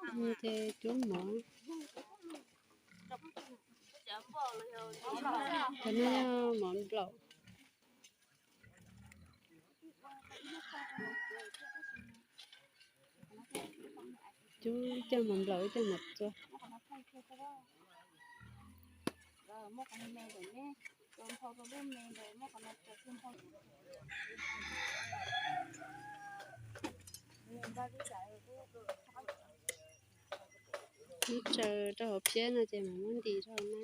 Ces cuab mov. Cov no yog mov nplaum. Cuab ib cag mov nplaum ib cag mov txua. Muab tsaws rau hauv phiab no ces mam muab ntim rau na.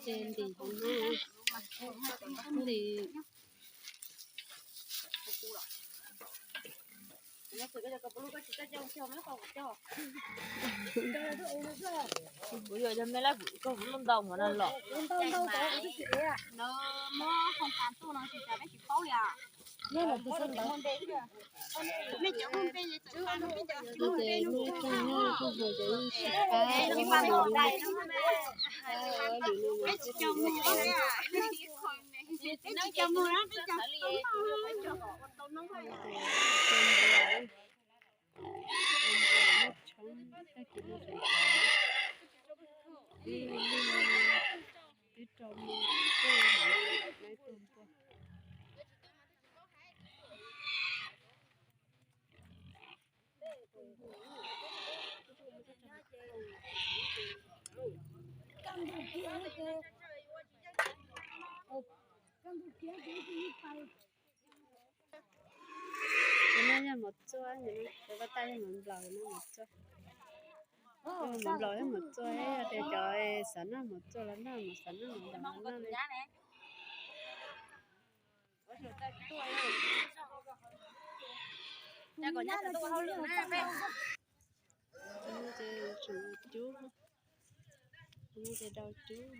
Ces ntim hauv no, ntim. Kuv yuav cov me lab kuv koj kuv lub ntau hov no los. Ces muaj ib tug nyob, ib tug hais tias yeej sib pab, lwm no, lwm no, tshoob, tag kis no tseem ib, ib rau me, ib tug npua. Cov no yog mov txua, cov ko taw yog mov nplaum no, mov txua. Mov nplaum yog mov txua, yog tias cov xav noj mov txua los noj, mov xav noj mov nplaum los noj li. Ces tseem cub, ces dau cub.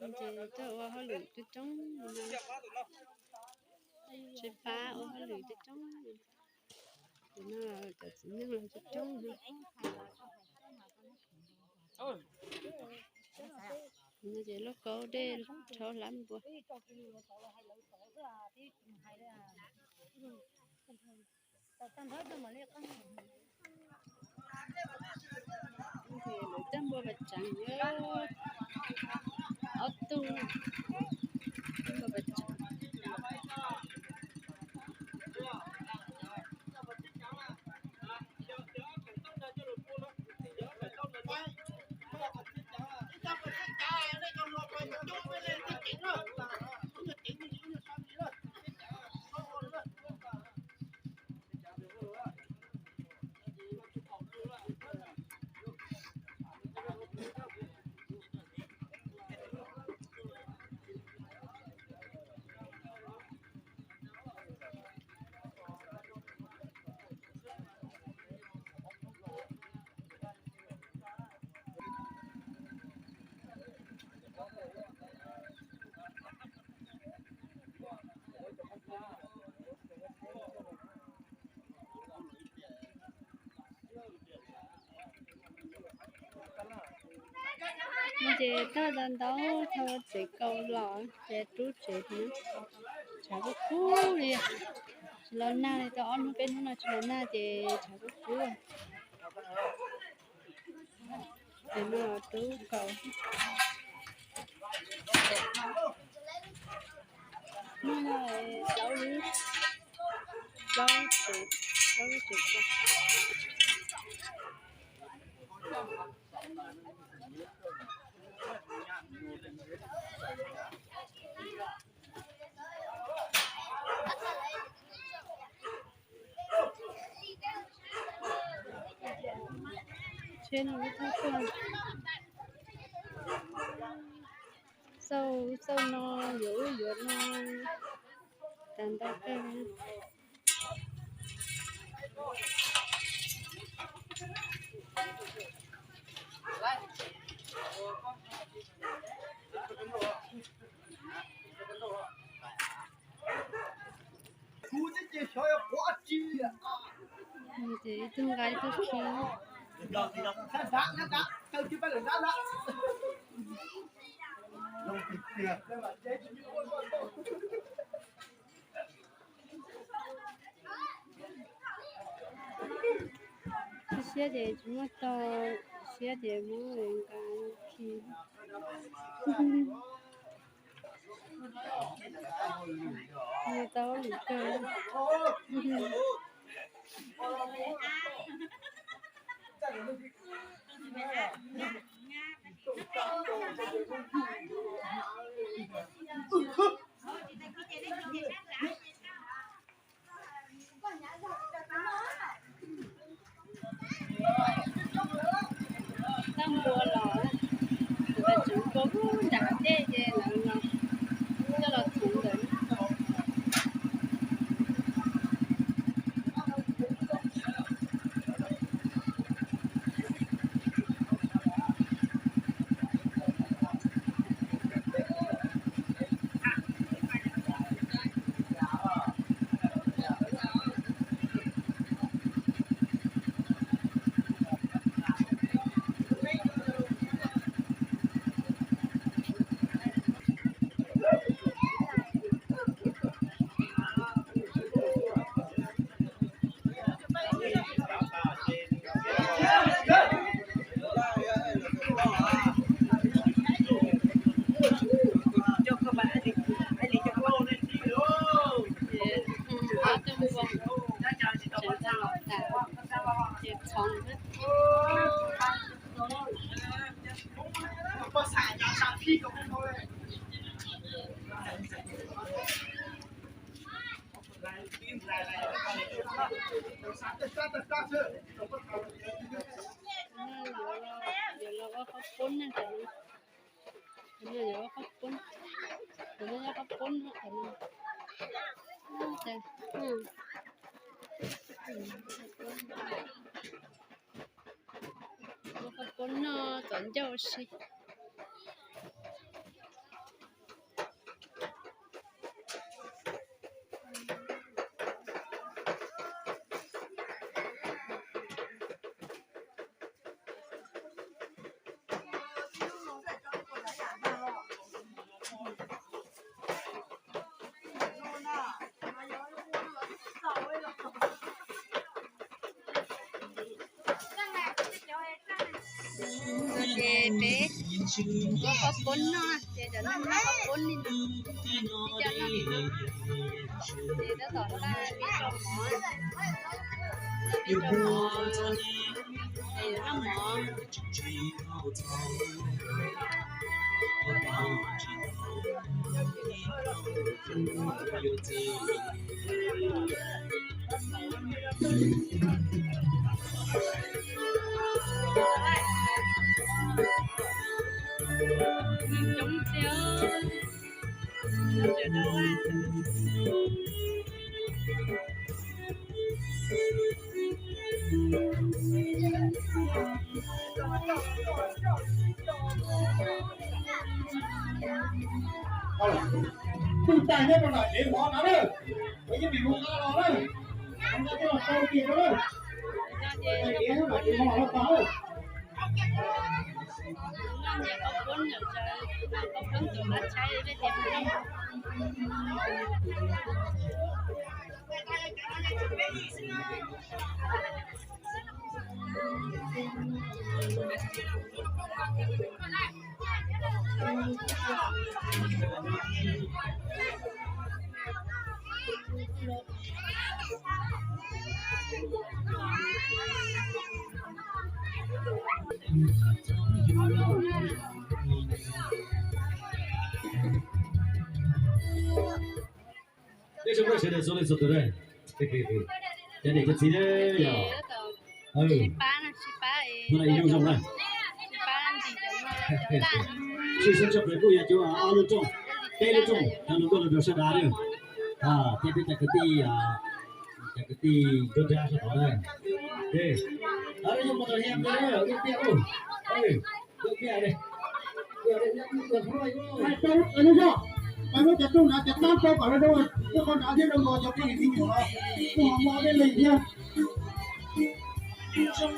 Ces tuaj ua hauj lwm coob coob, tsis pab ua hauj lwm coob coob. Ces no cov txiv neej los coob coob. No ces lauj kaub dej rhaub hlab npua. Ces lawv coj npua pas tseev, ob tug npua pas tseev. Ces tag ntau ntau thauj txiv kaus los ces rub tsev no, tshav kub kub li. Tsis los nag li, tau ob hnub peb hnub no tsis los nag ces tshav kub kub. Ces no rub kaus. Muaj plaub lub, plaub tsev, plaub lub tsev kaus. Tsheb no lub thaj tuaj. Xauj xauj no, yuav ub yuav no, tas ntau kawg. Ces ib tug nqa ib tug khi. Siab ces tsis muaj tau, siab ces muab nqa khi. Muaj tau lwm kawg. Tau npua los, tseem npua nram hav dej ces lawv los coj los txhuv ntawd. Yuav los ua qhov poob na, qhov no yuav ua qhov poob, qhov no yog qhov poob no, qhov no. Ua qhov poob no tom ncauj si. Ces peb ua qhov poob no, ces cov neeg noj qhov poob li no, ib co noj li no. Ces tab tom npaj pib rau mov, pib rau mov, ces yuav noj mov. Neeg coob tiag. Tus tag nyob rau nram tsev mov no na, kuv yeej vim hu nqa los na, hu nqa coj los rau kiag rau na. Tus tag nyob nram tsev mov los tag na. Peb sawv daws xub li xub tus na. Cov niam cov txiv na, yog hnub no ib lub zoo na. Sib sab tso pem kuj yog cov ob lub rooj, peb lub rooj, cov lus nkauj los rau sab dav na, thiab peb cov kwv tij, cov kwv tij nruab nrab sab tod na. Yog mus tau hia ib tiaj, ib tiaj. Hais tau lub zog, peb muab cov rooj nrad cov tab rau kom zoo, muab qhov nrad thiab rau nkaus cov phooj ywg me nyuam los kuj ho muaj dej leeg thiab. Ib tsoom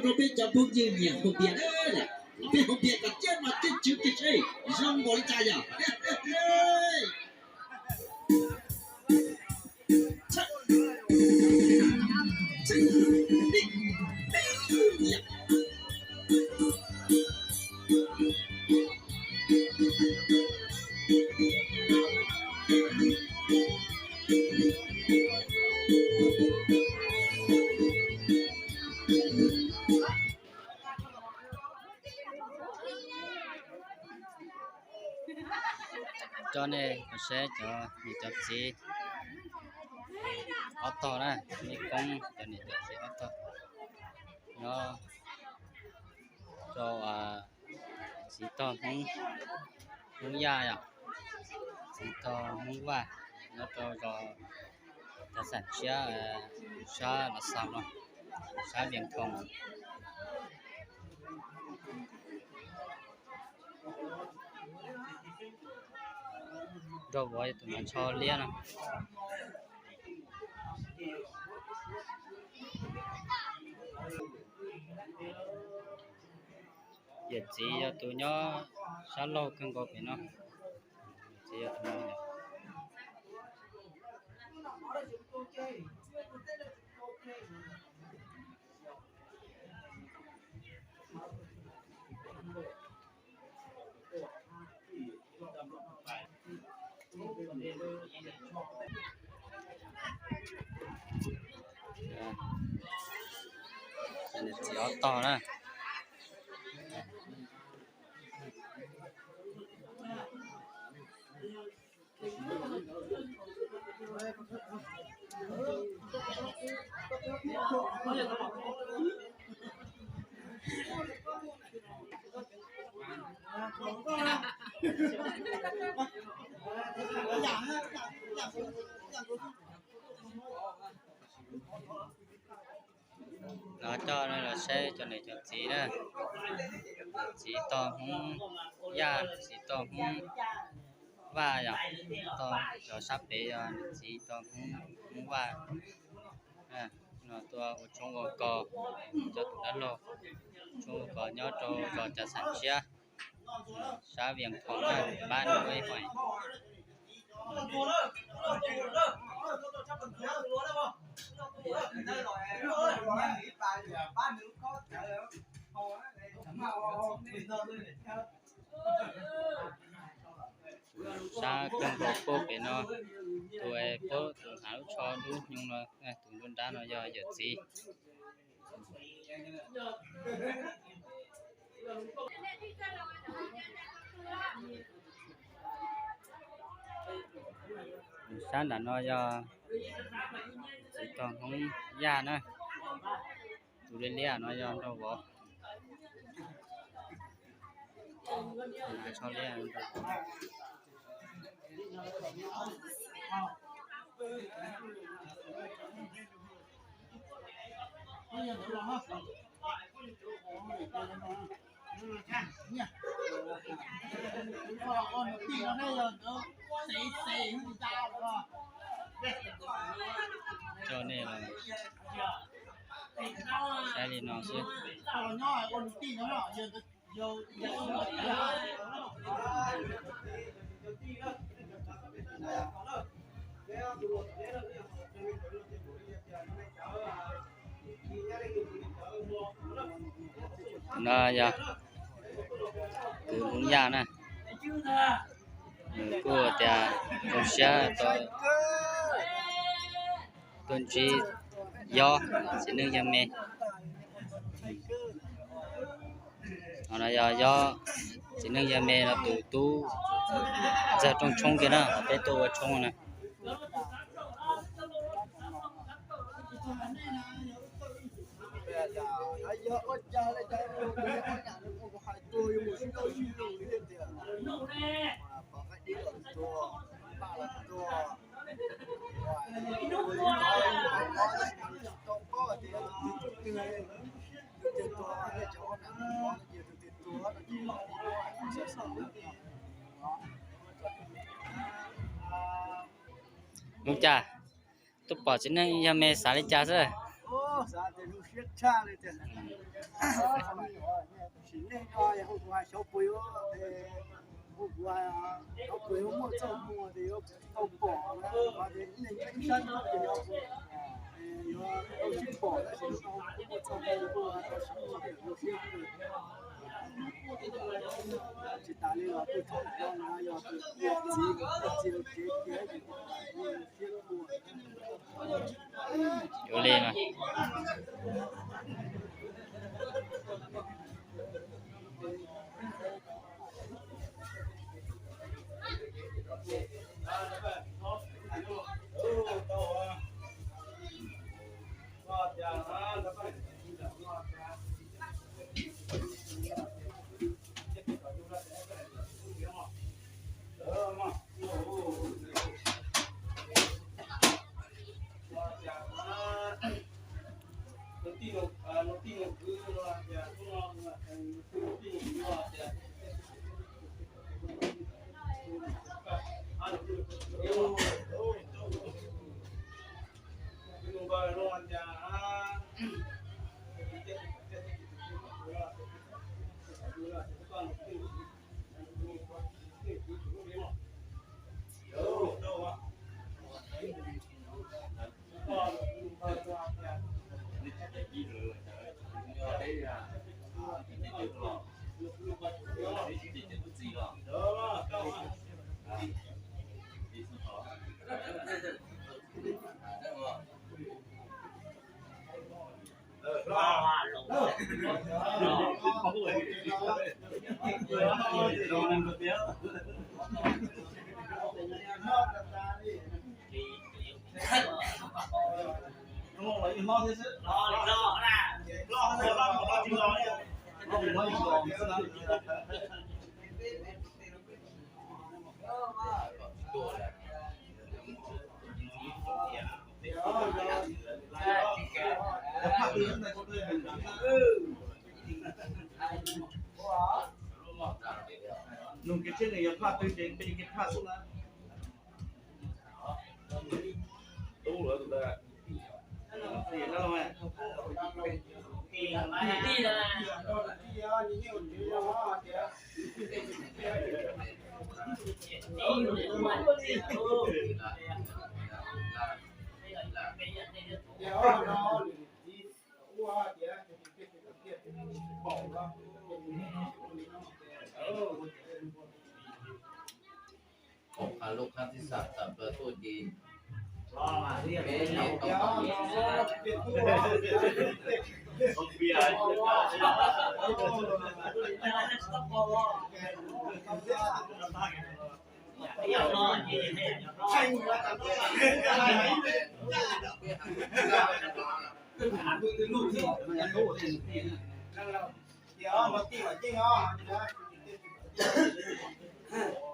rau peb cov phooj ywg nyiam haus npias, peb haus npias kom coj mas coj tswv kev seb zoo npaum li cas yom. Coj nej mus saib cov niam cov txiv ob tog na, me koob cov niam cov txiv ob tog nyob rau txiv tog Hmoob, Hmoob Yaj yom, txiv tog Hmoob Vaj nyob rau zos Tav Xam Tshiab, sab Lav Xaus no, sab Vias Thoos. Nrog vauv tus no tsho liab no. Yawm txiv yog tus nyob sab laug kawg nkaus pem no. Txiv yog tus no. Txiv ob tog na. No coj nej los saib cov niam cov txiv na, txiv tog Hmoob Yaj, txiv tog Hmoob Vaj yom, tog cov sab pem yog niam txiv tog Hmoob Vaj. No tuaj ua tshoob ua kos, cov tus dab laug tshoob ua kos nyob rau zos Cas Xas Ntshiab, sab Vias Khoom na, pab nws ib hoom. Sab kawg nkaus puag pem no, tus puab tus hnav lub tsho dub hnyoo no, tus nruab nrab no yog yawm txiv. Sab nram no yog txiv tog Hmoob Yaj na, tus liab liab no yog nraug vauv. Coj nej los saib li no xwb. No yog tus Hmoob Yaj na, nws kuj tias zoo siab tuaj ntsib Yob txiv neej yawg me. Qhov no yog Yob txiv neej yawg me no tus tub ntxawg rooj tshoob kiag na, peb tuaj ua tshoob na. Mus cas, tuaj pom txiv neej yawg me xav li cas xwb? Sim neej no yog kuv hais xyov puas yuav, kuv hais xyov puas yuav muaj txoj hmoo tias yuav tau pom na, qhov tias ib leeg ib sab ntuj ces yuav tau sib pom, tab sis hnub no kuv muaj txoj hmoo kuj tau sib ntsib zoo siab kawg. Tsis tas li los kuj thov Vajtswv yog tus txiv txiv kev tiag, siab khuag. Ua li no. Nug kev tsheb nws yog phaj twg ces npe kev phaj xwb na. Pom qab lub qab tib xam tawm plaws tuaj ces peb niam tau